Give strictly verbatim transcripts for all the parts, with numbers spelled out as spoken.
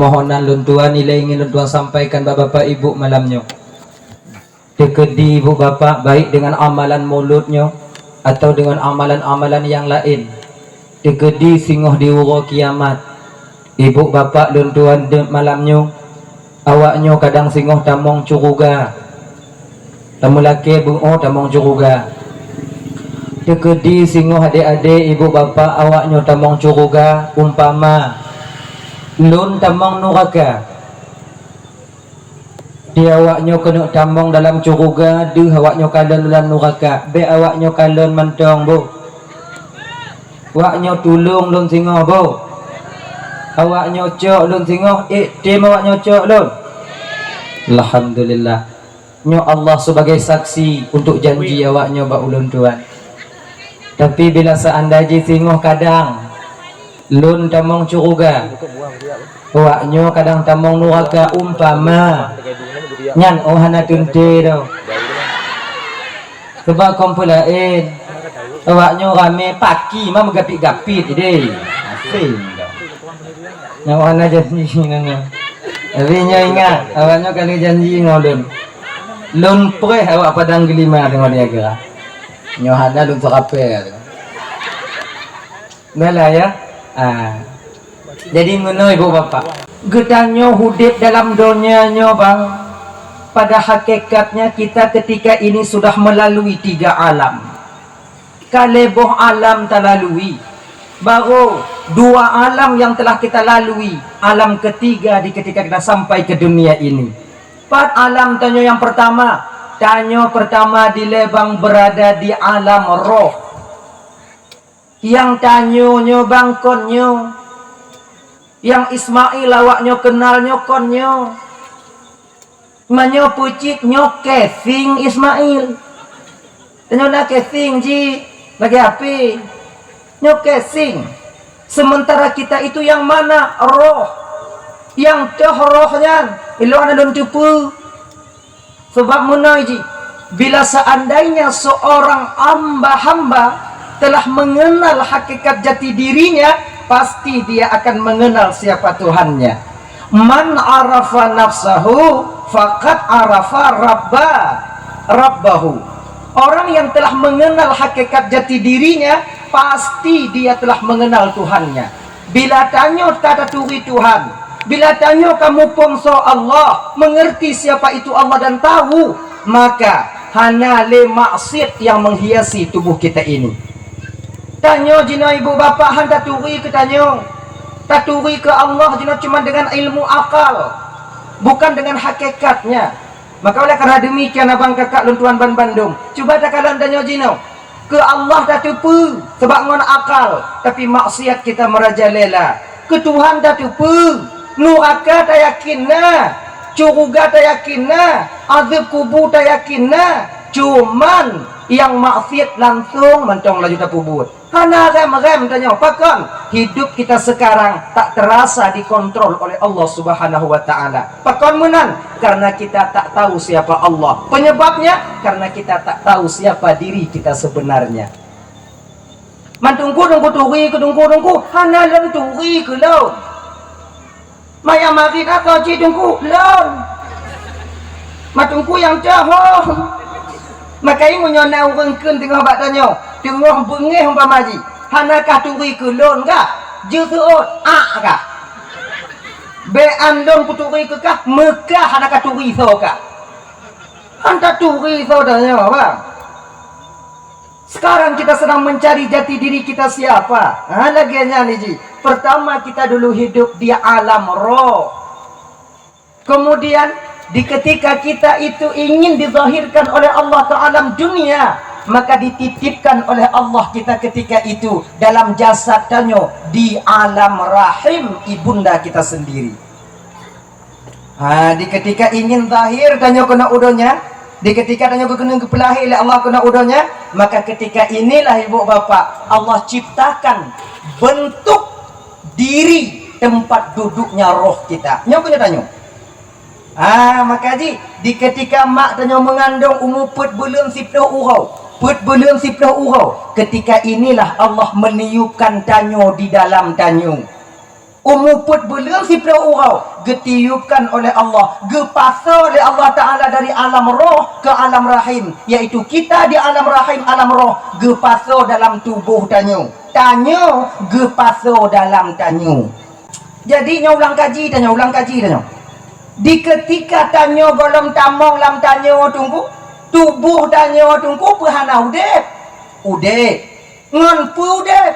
Permohonan lôn tuan ilée ingin lôn tuan sampaikan bak bapak ibu malam nyoe. Teukeudi ibu bapak baik dengan amalan mulod nyoe atau dengan amalan-amalan nyang laén. Teukeudi singoh di uroe kiamat, ibu bapak lôn tuan deuek malam nyoe, awak nyoe kadang singoh tamong curuga. Tameulakée beuoh tamong curuga. Teukeudi singoh adé-adé ibu bapak awak nyoe tamong curuga, umpama lôn tamong nuraka. Di awak nyoe keuneuk tamong dalam curuga, deuh awak nyoe kalon dalam nuraka. Bék awak nyoe kalon mantong, boh. Awak nyoe tulông lôn singoh, boh. Awak nyoe cok lôn singoh, ék tem awak nyoe cok lôn. Alhamdulillah. Nyoe Allah sebagai saksi untuk janji awak nyoe bak ulôn tuan. Tapi bila seandai jih singoh kadang lôn tamong curuga, awak nyoe kadang tamong nuraka umpama, nyan oh hana teuntée doh. Sebab kon peulaén, awak nyoe ramé paki ma meugapit-gapit idéh. Asing doh. Nyoe hana janji ngon nyoe. Tapi nyoe ingat, awak nyoe ka lheueh janji ngon lôn. Lôn preh awak padang geulima teungoh di akhira. Nyoe hana lôn seurapée. Dah lah ya. Ah. Jadi meunoe ibu bapak. Geutanyoe udeb dalam donya nyoe bang. Pada hakikatnya kita ketika ini sudah melalui tiga alam. Ka lhée boh alam talalui. Baru dua alam yang telah kita lalui. Alam ketiga di ketika kita sampai ke dunia ini. Pat alam tanyoe nyang pertama? Tanyoe pertama dilée bang berada di alam roh. Nyang tanyoe nyoe bang kon nyoe. Nyang Ismail awak nyoe kenal nyoe kon nyoe. Meunyoe peucit nyoe casing Ismail. Tanyoe na casing jih lagée H P. Nyoe casing. Sementara kita itu yang mana? Roh. Nyang toh roh nyan, ilôn hana lôn teupeue. Sebab meunoe jih, bila seandainya seorang hamba-hamba telah mengenal hakikat jati dirinya, pasti dia akan mengenal siapa Tuhannya. "Man arafa nafsahu faqad arafa rabba, rabbahu." Orang yang telah mengenal hakikat jati dirinya, pasti dia telah mengenal Tuhannya. Bila tanyoe ka taturi Tuhan, bila tanyoe ka muphom soe Allah, mengerti siapa itu Allah dan tahu, maka hana lé maksiat yang menghiasi tubuh kita ini. Tanyoe jinoe ibu bapak han taturi keu tanyoe. Taturi keu Allah jinoe cuma dengan ilmu akal, bukan dengan hakikatnya. Maka oleh karena demikian abang kakak lôn tuan ban bandum, cuba takalon tanyoe jinoe. Keu Allah tateupeue sabab ngon akal, tapi maksiat kita merajalela. Keu Tuhan tateupeue, nuraka tayakin na, curuga tayakin na, azeueb kubu tayakin na, cuman nyang maksiat langsung mantong laju tapeubuet. Hana rem-rem tanyoe, pakon? Hidup kita sekarang tak terasa dikontrol oleh Allah Subhanahu wa Ta'ala. Pakon meunan? Karena kita tak tahu siapa Allah. Penyebabnya, karena kita tak tahu siapa diri kita sebenarnya. Man teungku, teungku turi keu teungku, teungku hana lôn turi keu lôn. Maya marit atau cit teungku lôn. Man teungku nyang cahong. Maka meunyoe na ureuëng kheun teungoh bak tanyoe, teungoh beungéh umpama jih, hana kah turi keu lôn kah? Jeuet seuôt, ak kah? Bék an lôn kuturi keu kah, meukah hana kah turi soe kah? Han taturi soe tanyoe, bang. Sekarang kita sedang mencari jati diri kita siapa. Ha, lagée nyan jih. Pertama kita dulu hidup di alam roh. Kemudian di ketika kita itu ingin dizahirkan oleh Allah ke alam dunia, maka dititipkan oleh Allah kita ketika itu dalam jasad tanyoe di alam rahim ibunda kita sendiri. Ha, di ketika ingin zahir tanyoe keunoe u donya, di ketika tanyoe keuneuk geupeulahé lé Allah keunoe u donya, maka ketika inilah ibu bapak Allah ciptakan bentuk diri tempat duduknya roh kita. Nyoe keunoe tanyoe. Ha, maka jih di ketika mak tanyoe meungandong umu peuet buleuen siplôh uroe, peuet buleuen siplôh uroe, ketika inilah Allah meniupkan tanyoe di dalam tanyoe. Umu peuet buleuen siplôh uroe, Geutiupkan oleh Allah, geupasoe lé Allah Ta'ala dari alam roh ke alam rahim, yaitu kita di alam rahim, alam roh, geupasoe dalam tuboh tanyoe. Tanyoe geupasoe dalam tanyoe. Jadi, nyoe ulang kaji tanyoe, ulang kaji tanyoe. Di keutika tanyoe gohlom tamong lam tanyoe Teungku, tuboh tanyoe Teungku peue hana udeb? Udeb. Ngon peue udeb?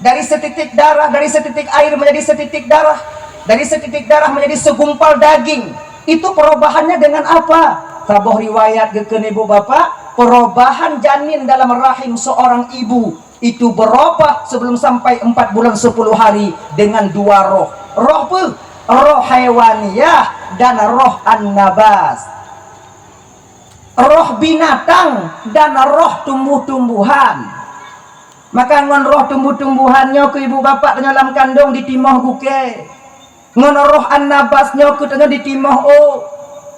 Dari setitik darah, dari setitik air menjadi setitik darah. Dari setitik darah menjadi segumpal daging. Itu perubahannya dengan apa? Saboh riwayat geukheun ibu bapak, perubahan janin dalam rahim seorang ibu itu berubah sebelum sampai empat bulan sepuluh hari dengan dua roh. Roh peue? Roh haiwaniyah dan roh an-nabas. Roh binatang dan roh tumbuh-tumbuhan. Maka ngon roh tumbuh-tumbuhan nyoe keu ibu bapak tanyoe lam kandong ditimoh gukée. Ngon roh an-nabas nyoe keu tanyoe ditimoh ôk.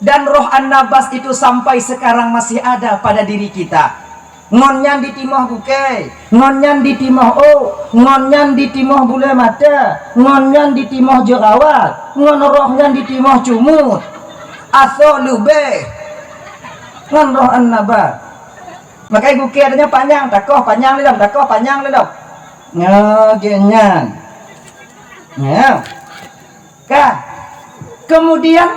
Dan roh an-nabas itu sampai sekarang masih ada pada diri kita. Ngon nyan ditimoh gukée, ngon nyan ditimoh ôk, ngon nyan ditimoh bulée mata, ngon nyan ditimoh jerawat, ngon roh nyan ditimoh cumut. Asoe leubeh ngon roh an-nabas. Makai gukée tanyoe panyang, takoh panyang lé lom, takoh panyang lé lom. Nyoe gét nyan. Ya. Ka. Kemudian,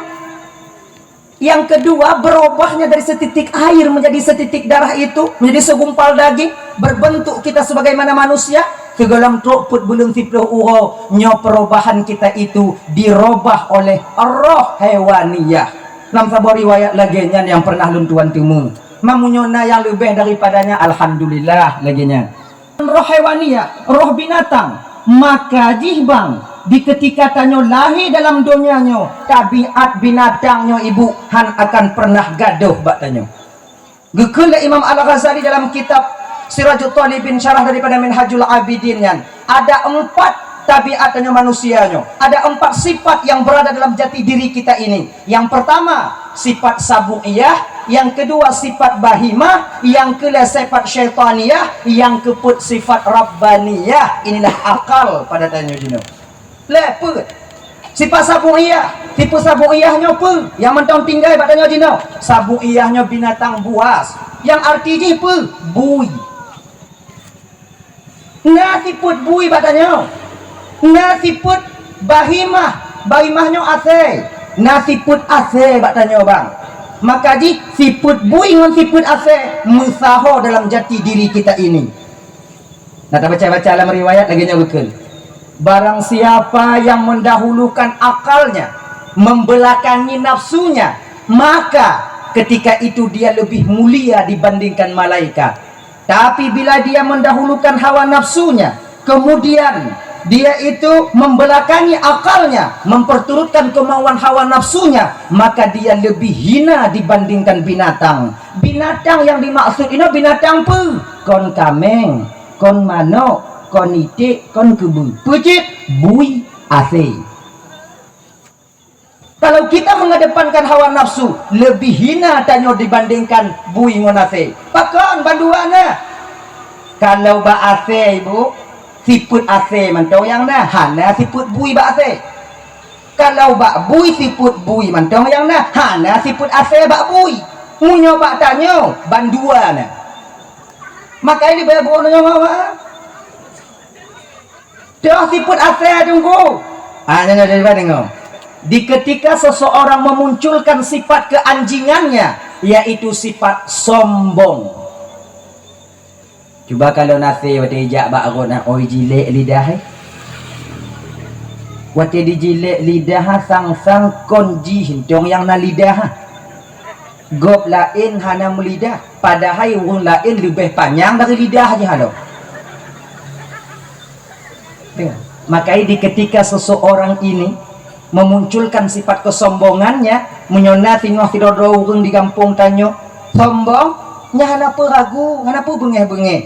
yang kedua, berubahnya dari setitik air menjadi setitik darah itu, menjadi segumpal daging, berbentuk kita sebagaimana manusia, sigohlom trok peuet buleuen siplôh uroe, nyoe perubahan kita itu dirubah oleh roh haiwaniyah. Lam saboh riwayat lagée nyan nyang pernah lôn tuan teumé. Meunyoe na nyang leubeh daripadanya, alhamdulillah, lagée nyan. Roh haiwaniyah, roh binatang, maka jih bang, di keutika tanyoe lahé dalam donya nyoe, tabiat binatang nyoe ibu han akan pernah gadôh bak tanyoe. Geukheun lé Imam Al-Ghazali dalam kitab Sirajut Thalibin, syarah daripada Minhajul Abidin nyan, ada empat tabiat tanyoe manusia nyoe, ada empat sifat yang berada dalam jati diri kita ini. Yang pertama, sifat sabu'iyah, yang kedua sifat bahimah, yang keulhèe sifat syaitaniyah, yang keupeuet sifat rabbaniyah. Inilah akal pada tanyoe jinoe. Lhèe peuet. Sifat sabu'iyah, tipe sabu'iyah nyoe peue? Nyang mantong tinggai bak tanyoe jinoe. Sabu'iyah nyoe binatang buas. Nyang arti jih peue? Bui. Na sifeuet bui bak tanyoe. Na sifeuet bahimah, bahimah nyoe asèe. Na sifeuet asèe bak tanyoe bang. Maka jih sifeuet bui ngon sifeuet asèe meusaho dalam jati diri kita ini. Na tabaca-baca lam riwayat lagèe nyoe geukheun. Barang siapa yang mendahulukan akalnya, membelakangi nafsunya, maka ketika itu dia lebih mulia dibandingkan malaikat. Tapi bila dia mendahulukan hawa nafsunya, kemudian dia itu membelakangi akalnya, memperturutkan kemauan hawa nafsunya, maka dia lebih hina dibandingkan binatang. Binatang yang dimaksud inoe binatang peue? Kon kaméng, kon manok, kon iték, kon keubeue. Peue cit? Bui, asèe. Kalau kita mengedepankan hawa nafsu, lebih hina tanyoe dibandingkan bui ngon asèe. Pakon bandua na? Kalau bak asèe, Ibu, sifeuet asèe mantong nyang na, hana sifeuet bui bak asèe. Kalau bak bui sifeuet bui mantong nyang na, hana sifeuet asèe bak bui. Meunyoe bak tanyoe, bandua na. Maka ini banyak buku nyoe, Mak. Toh sifeuet asèe teungku. Ah, nyoe, nyoe, nyoe, deungö. Di ketika seseorang memunculkan sifat keanjingannya, yaitu sifat sombong. Cuba kalon asèe watèe ijak bak rot na, oi jilek lidah, eh. Watèe dijilek lidah, sang-sang kon jih mantong nyang na lidah. Gob laén hana meulidah, padahai ureueng laén leubeh panyang dari lidah jih halo. Tengok. Makanya di ketika seseorang ini memunculkan sifat kesombongannya, meunyoe na singoh sidroe-droe ureueng di gampông tanyoe sombong, nyan hana peue ragu, hana peue beungéh-beungéh.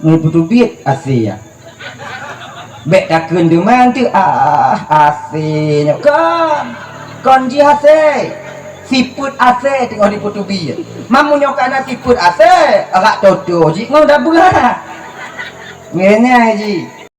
Ngon peuteubiet asèe ya. Bèk takheun teuma teuh, ah, asèe nyoe kon. Kon jih asèe. Sifeuet asèe teungoh dipeuteubiet. Meunyoe kana sifeuet asèe, arak toto jih ngon dabeue. Ngeunai jih.